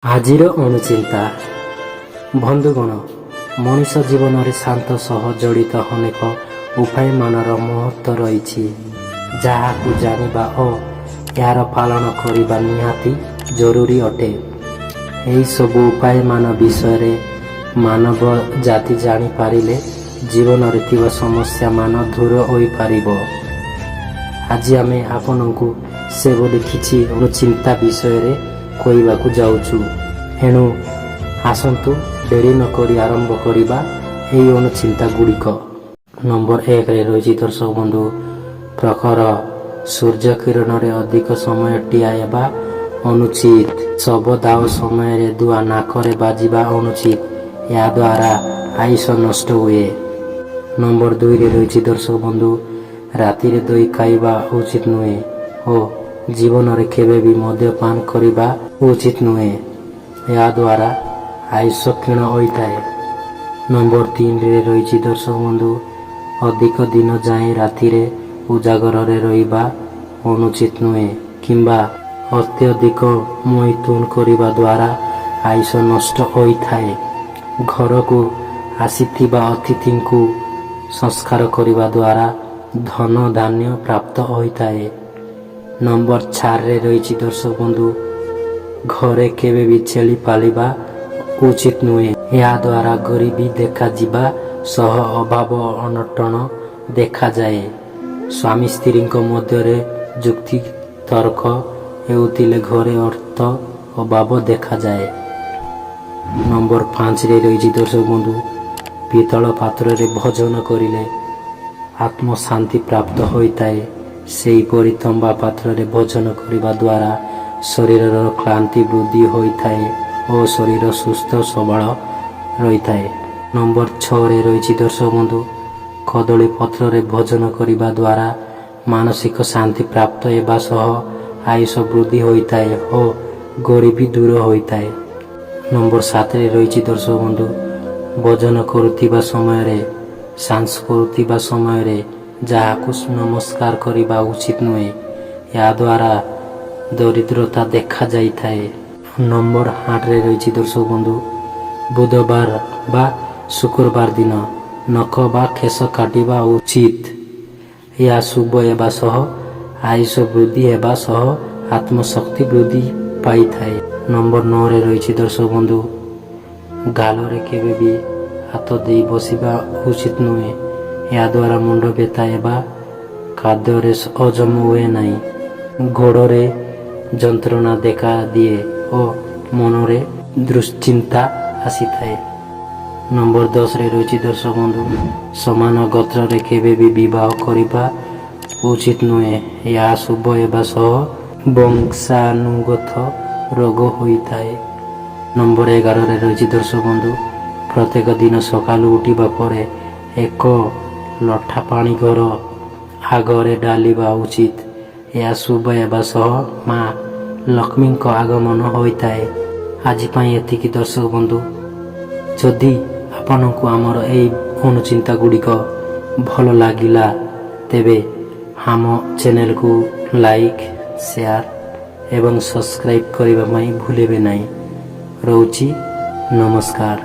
ଆଜିର ଅନୁଚିନ୍ତା। ବନ୍ଧୁଗଣ, ମଣିଷ ଜୀବନରେ ଶାନ୍ତ ସହ ଜଡ଼ିତ ଅନେକ ଉପାୟମାନର ମହତ୍ଵ ରହିଛି, ଯାହାକୁ ଜାଣିବା ଓ ଏହାର ପାଳନ କରିବା ନିହାତି ଜରୁରୀ ଅଟେ। ଏହିସବୁ ଉପାୟମାନ ବିଷୟରେ ମାନବ ଜାତି ଜାଣିପାରିଲେ ଜୀବନରେ ଥିବା ସମସ୍ୟାମାନ ଦୂର ହୋଇପାରିବ। ଆଜି ଆମେ ଆପଣଙ୍କୁ ସେଭଳି କିଛି ଅନୁଚିନ୍ତା ବିଷୟରେ କହିବାକୁ ଯାଉଛୁ। ଏଣୁ ଆସନ୍ତୁ, ଡେରି ନକରି ଆରମ୍ଭ କରିବା ଏହି ଅନୁଚିନ୍ତା ଗୁଡ଼ିକ। ନମ୍ବର 1ରେ ରହିଛି, ଦର୍ଶକ ବନ୍ଧୁ, ପ୍ରଖର ସୂର୍ଯ୍ୟ କିରଣରେ ଅଧିକ ସମୟ ଠିଆ ହେବା ଅନୁଚିତ। ଶବଦାହ ସମୟରେ ଧୂଆଁ ନାକରେ ବାଜିବା ଅନୁଚିତ। ଏହାଦ୍ୱାରା ଆୟୁଷ ନଷ୍ଟ ହୁଏ। ନମ୍ବର 2ରେ ରହିଛି, ଦର୍ଶକ ବନ୍ଧୁ, ରାତିରେ ଦହି ଖାଇବା ଉଚିତ ନୁହେଁ ଓ ଜୀବନରେ କେବେ ବି ମଦ୍ୟପାନ କରିବା ଉଚିତ ନୁହେଁ। ଏହାଦ୍ୱାରା ଆୟୁଷ କ୍ଷୀଣ ହୋଇଥାଏ। ନମ୍ବର 3ରେ ରହିଛି, ଦର୍ଶକ ବନ୍ଧୁ, ଅଧିକ ଦିନ ଯାଏଁ ରାତିରେ ଉଜାଗରରେ ରହିବା ଅନୁଚିତ ନୁହେଁ କିମ୍ବା ଅତ୍ୟଧିକ ମୈଥୁନ କରିବା ଦ୍ୱାରା ଆୟୁଷ ନଷ୍ଟ ହୋଇଥାଏ। ଘରକୁ ଆସିଥିବା ଅତିଥିଙ୍କୁ ସତ୍କାର କରିବା ଦ୍ୱାରା ଧନ ଧାନ୍ୟ ପ୍ରାପ୍ତ ହୋଇଥାଏ। ନମ୍ବର 4ରେ ରହିଛି, ଦର୍ଶକ ବନ୍ଧୁ, ଘରେ କେବେ ବି ଛେଳି ପାଳିବା ଉଚିତ ନୁହେଁ। ଏହାଦ୍ୱାରା ଗରିବୀ ଦେଖାଯିବା ସହ ଅଭାବ ଅନଟନ ଦେଖାଯାଏ। ସ୍ୱାମୀ ସ୍ତ୍ରୀଙ୍କ ମଧ୍ୟରେ ଯୁକ୍ତି ତର୍କ ହେଉଥିଲେ ଘରେ ଅର୍ଥ ଅଭାବ ଦେଖାଯାଏ। ନମ୍ବର 5ରେ ରହିଛି, ଦର୍ଶକ ବନ୍ଧୁ, ପିତ୍ତଳ ପାତ୍ରରେ ଭୋଜନ କରିଲେ ଆତ୍ମଶାନ୍ତି ପ୍ରାପ୍ତ ହୋଇଥାଏ। ସେହିପରି ତମ୍ବା ପାତ୍ରରେ ଭୋଜନ କରିବା ଦ୍ୱାରା ଶରୀରର କ୍ଳାନ୍ତି ବୃଦ୍ଧି ହୋଇଥାଏ ଓ ଶରୀର ସୁସ୍ଥ ସବଳ ରହିଥାଏ। ନମ୍ବର 6ରେ ରହିଛି, ଦର୍ଶକ ବନ୍ଧୁ, କଦଳୀ ପତ୍ରରେ ଭୋଜନ କରିବା ଦ୍ୱାରା ମାନସିକ ଶାନ୍ତି ପ୍ରାପ୍ତ ହେବା ସହ ଆୟୁଷ ବୃଦ୍ଧି ହୋଇଥାଏ ଓ ଗରିବୀ ଦୂର ହୋଇଥାଏ। ନମ୍ବର 7ରେ ରହିଛି, ଦର୍ଶକ ବନ୍ଧୁ, ଭୋଜନ କରୁଥିବା ସମୟରେ, ସାଂସ କରୁଥିବା ସମୟରେ କାହାକୁ ନମସ୍କାର କରିବା ଉଚିତ ନୁହେଁ। ଏହାଦ୍ୱାରା ଦରିଦ୍ରତା ଦେଖାଯାଇଥାଏ। ନମ୍ବର 8ରେ ରହିଛି, ଦର୍ଶକ ବନ୍ଧୁ, ବୁଧବାର ବା ଶୁକ୍ରବାର ଦିନ ନଖ ବା କେଶ କାଟିବା ଉଚିତ। ଏହା ଶୁଭ ହେବା ସହ ଆୟୁଷ ବୃଦ୍ଧି ହେବା ସହ ଆତ୍ମଶକ୍ତି ବୃଦ୍ଧି ପାଇଥାଏ। ନମ୍ବର 9ରେ ରହିଛି, ଦର୍ଶକ ବନ୍ଧୁ, ଗାଲରେ କେବେ ବି ହାତ ଦେଇ ବସିବା ଉଚିତ ନୁହେଁ। ଏହାଦ୍ୱାରା ମୁଣ୍ଡ ବ୍ୟଥା ହେବା, ଖାଦ୍ୟରେ ହଜମ ହୁଏ ନାହିଁ, ଗୋଡ଼ରେ ଯନ୍ତ୍ରଣା ଦେଖା ଦିଏ ଓ ମନରେ ଦୁଶ୍ଚିନ୍ତା ଆସିଥାଏ। ନମ୍ବର 10ରେ ରହିଛି, ଦର୍ଶକ ବନ୍ଧୁ, ସମାନ ଗୋତ୍ରରେ କେବେ ବି ବିବାହ କରିବା ଉଚିତ ନୁହେଁ। ଏହା ଶୁଭ ହେବା ସହ ବଂଶାନୁଗତ ରୋଗ ହୋଇଥାଏ। ନମ୍ବର 11ରେ ରହିଛି, ଦର୍ଶକ ବନ୍ଧୁ, ପ୍ରତ୍ୟେକ ଦିନ ସକାଳୁ ଉଠିବା ପରେ ଏକ ଲୋଟା ପାଣି ଘର ଆଗରେ ଢାଳିବା ଉଚିତ। ଏହା ଶୁଭ ହେବା ସହ ମା ଲକ୍ଷ୍ମୀଙ୍କ ଆଗମନ ହୋଇଥାଏ। ଆଜି ପାଇଁ ଏତିକି, ଦର୍ଶକ ବନ୍ଧୁ। ଯଦି ଆପଣଙ୍କୁ ଆମର ଏହି ଅନୁଚିନ୍ତା ଗୁଡ଼ିକ ଭଲ ଲାଗିଲା, ତେବେ ଆମ ଚ୍ୟାନେଲକୁ ଲାଇକ୍, ସେୟାର ଏବଂ ସବସ୍କ୍ରାଇବ୍ କରିବା ପାଇଁ ଭୁଲିବେ ନାହିଁ। ରହୁଛି, ନମସ୍କାର।